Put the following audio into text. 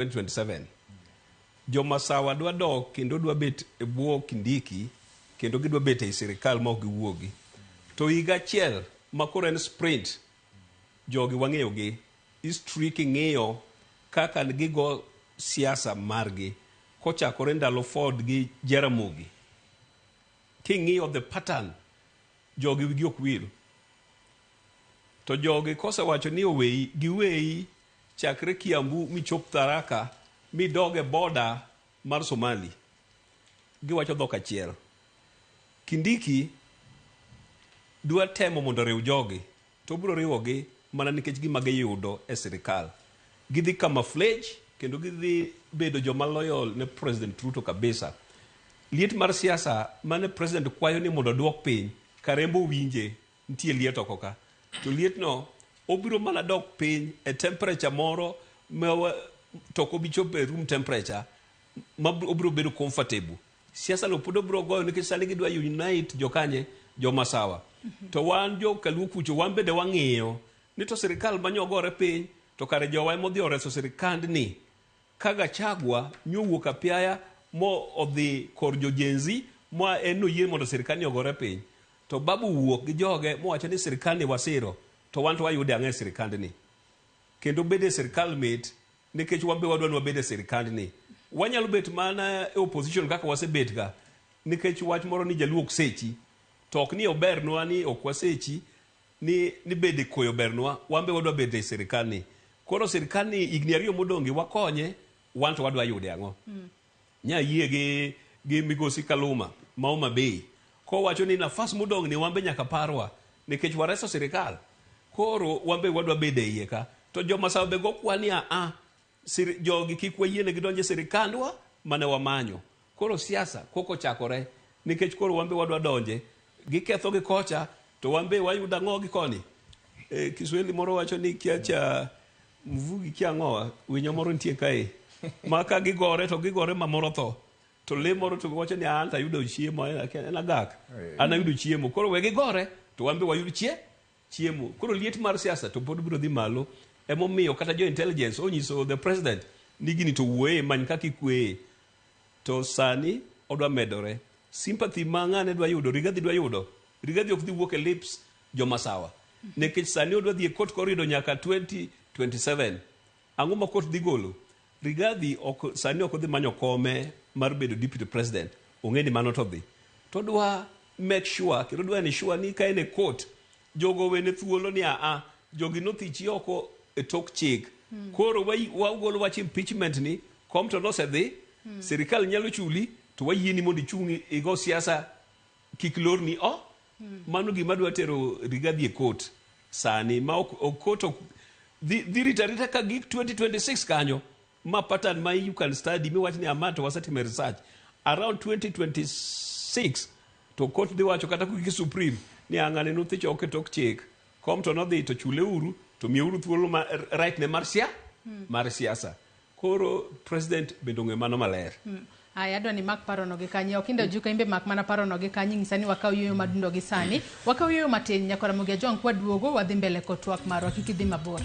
2027. Jomasawa dwa dok kendo dwa bet e bwo Kindiki kendo gidwa bet ei sirikal ma ok giwuogi. To higa achiel ma koro en sprint, jogi wang'eyogi, history king'iyo kaka gigo siasa margi kochakore ndalo Ford gi Jaramogi. King'iyo the pattern, jogi wigi ok wil. To jogi kosewacho ni oweyi, giweyi chakre Kiambu michop Tharaka midog e boda mar Somali. Giwacho dhok achiel. Kindiki dwa temo mondo oriw jogi, to obiro riwogi mana nikech gima giyudo e sirikal. Gidhi camouflage kendo gidhi bedo joma loyal ne President Ruto kabisa. Liet mar siasa mane President kwayo ni mondo oduok piny, Karembo winje, nitie liet oko ka. To lietno obiro mana dok piny e temperature moro ma to ok obi chopo e room temperature ma obiro bedo comfortable. Siasa no pod obiro goyo nikech sani gidwa unite jokanye jomasawa. To wan jo kaluo kucho wan bende wang'iyo ni to sirikal manyo gore piny to kare jowa ema odhi oreso sirikandni. Ka Gachagua nyowuok apiaya mo odhi kor jo Gen Z ma en noyie mondo sirikandni ogore piny. To Babu wuok gi joge mowacho ni sirikandni wasiro to wan to wayude ang'o e sirikandni. Kendo bedo e sirikal mit nikech wan be wadwa ni wabed e sirikandni. Wanyalo bet mana e opposition kaka wasebet ga nikech wach moro ni jaluo ok sechi. To ok ni obernwa ni ok wasechi ni bedo e koyo bernwa, wan be wadwa bedo e sirikandni. Koro sirikandni higni ariyo modong' wakonye, wan to wadwa yude ang'o? Nya yie gi migosi Kaluma ma Homa Bay kowacho ni nafas modong' ni wan be nyaka parwa nikech wareso sirikal. Koro wan be wadwa bedo e iye ka. To jomasawa be go kwa ni a jogi kik wayiene gidonj e sirikandwa mane wamanyo. Koro siasa koko ochakore nikech koro wan be wadwa donje. Giketho gi kocha to wan be wayudo ang'o gi koni. Kiswahili moro wacho ni kiacha mvugi kia ang'owa, winyo moro nitie kae. Ma ka gigore to gigore ma moro tho. To le moro to wacho ni an to ayudo chiemo, en agak. An ayudo chiemo. Koro we gigore to wan be wayud chiemo. Koro liet mar siasa to pod biro dhi malo. Emomiyo kata jo intelligence onyiso the president ni gini to wuoye many kaka ikweye. To sani odwa medore. Sympathy ma ng'ane dwa yudo, Rigathi dwa yudo. Rigathi ok dhi wuok e lips jomasawa. Nikech sani odwa dhi e court korido nyaka 2027. Ang'o ma court dhi golo? Rigathi ok, sani ok odhi manyo kome mar bedo deputy president. Ong'e ni mano to dhi. To odwa make sure, kendo odwa ensure ni ka en e court, jogo wene thuolo ni aa, jogi nothichi oko e tok chik. Koro wagolo wach impeachment ni, kom to nosedhi, sirikal nyalo chuli, to wayieni mondo ichung' igo siasa kik lorni o. Mano gima dwa tero Rigathi e court sani ma ok court ok dhi rita rita ka gik 2026 kanyo ma pattern ma you can study miwach ni ama to wasetimo research around 2026 to court dhi wacho kata kogik Supreme ni ang'ane nothicho oko e tok chik kom to nodhi to chule uru to miyeuru thuolo ma right ne mar mar siasa. Koro president bende ong'e mano maler. Aya, adwa ni mak parono gi kanye. Ok inda juka imbe mak mana parono gi kanye. Nyisa ni wakaw yueyo madundo gi sani. Wakaw yueyo matin. Nyakora Ramogi Ajwang' kwaduogo wadhi mbele kod twak marwa. Kik idhi mabor.